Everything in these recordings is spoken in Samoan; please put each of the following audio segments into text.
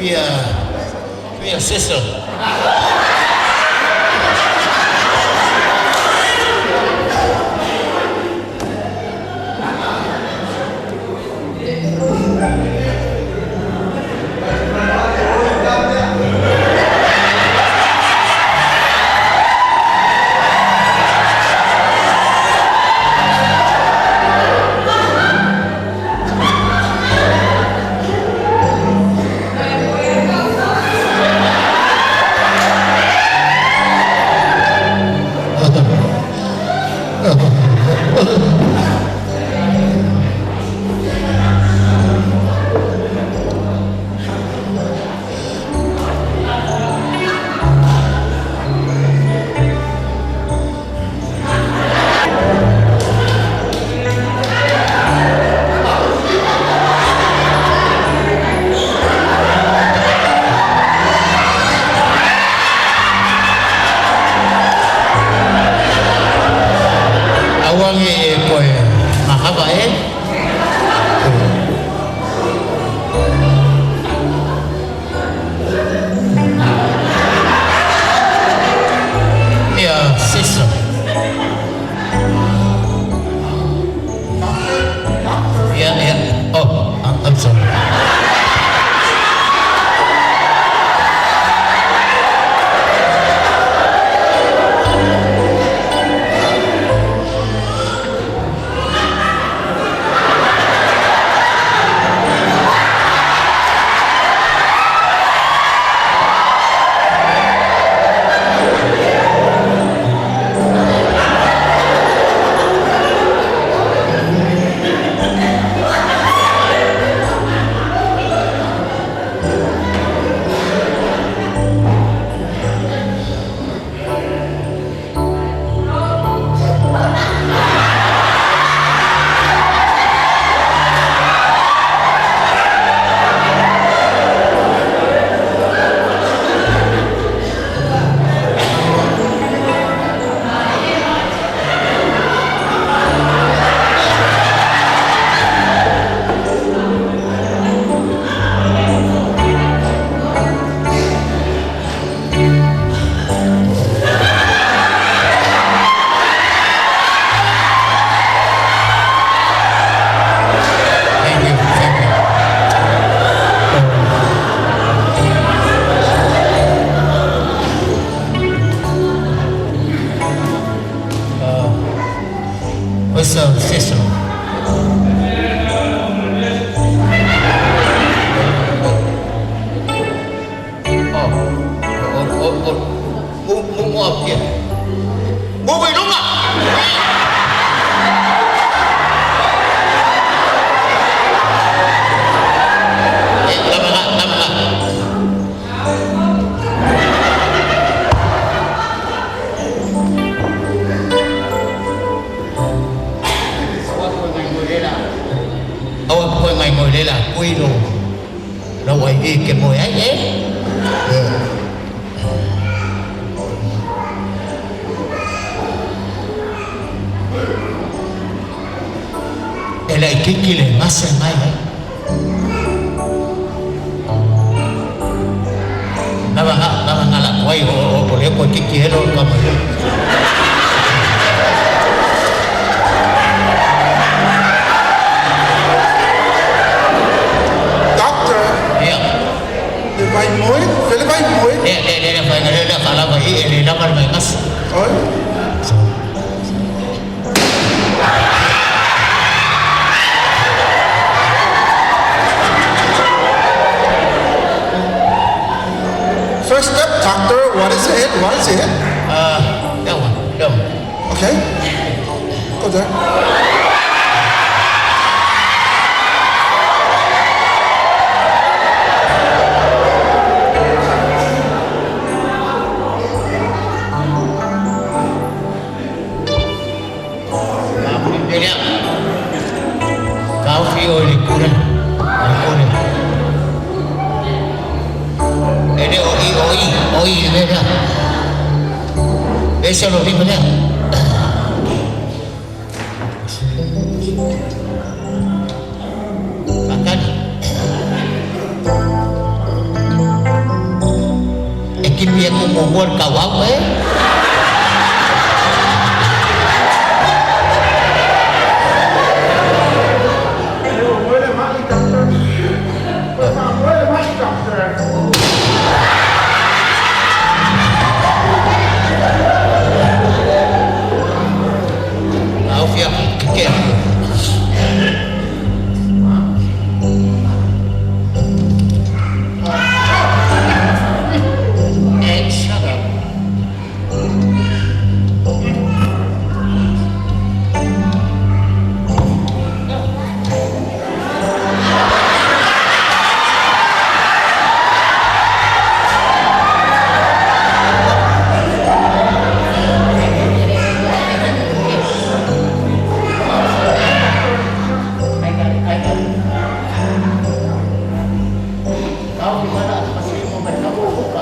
Give me a sister. Aua ne e koe mahava e. Yeah, sister. Yeah. Oh, I'm sorry. Thank you, thank you. What's up, sister? Oh, oh, oh, oh. Move, move up here. Move it, move up. Eh, tama ka, tama ka. Awa ko ngai ngồi đây là quy đồ đâu ấy đi cái mồi ấy ấy. Yeah. E lại cái kia le masa mai ấy. Nama nga la wai o o le ko kiki hello ka mo. Doctor, Yeah. le vai moi, le vai moi. Le le le le fa le le fa la vai e le nama mai mas. Oi. So. First step, doctor, what is it? What is it? That one, that one. Okay. Go there. Kau fi o le kure. Le kure. E le o i o i o i le la. Ese lo digo ya. Fatali. Kimi e ko mo mo ka wa e. And shut up. I got it, I got it. Kau di mana masih mau berkamu buka.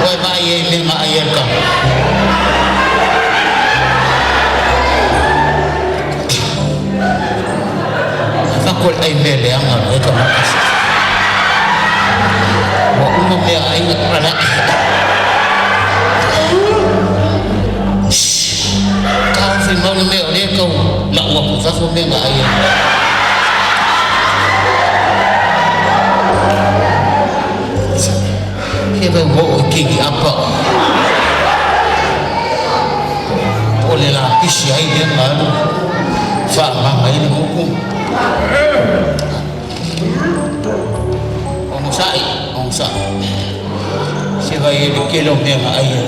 Oi mai e me nga ai ka. Fakol ai mele anga e ka makasi. Wa uma mea ai nga rana. Ka fi mau le mea o le kau la ua ku fafo mea nga ai. He vai mo o kingi apa. O le la pisi ai le ngalu. Fa manga i le huku. O ngosai, o ngosai. Se vai e le kelo mea nga ai e.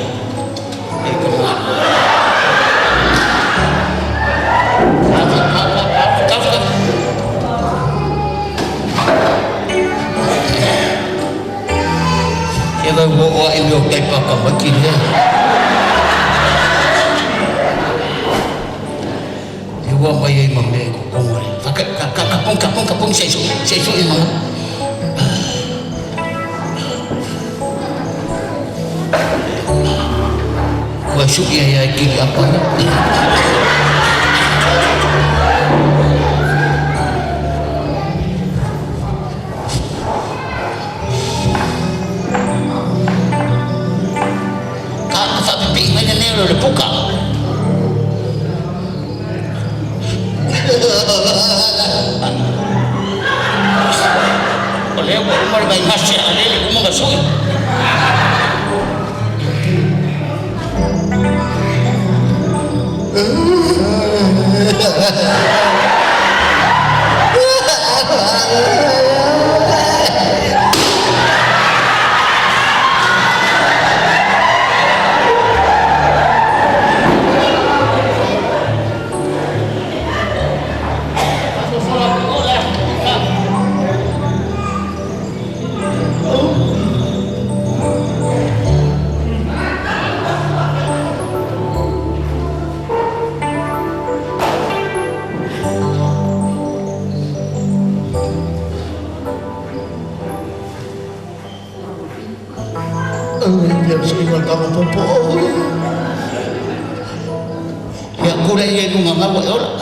E ka mga. Kafa, kafa, kafa, kafa. Se vai mo o e meo tai paka maki lea. E ua mai ai ma mea e kokonga le. Whaka, ka, ka, kapung, kapung, kapung, se su i manga. Ua su ia ia e kiri apa na. Ka, ka whapipi mai na neo le puka. O lea ua uma le vai masi a lele uma nga sui. Ia kura ia lunga ngawa e ola.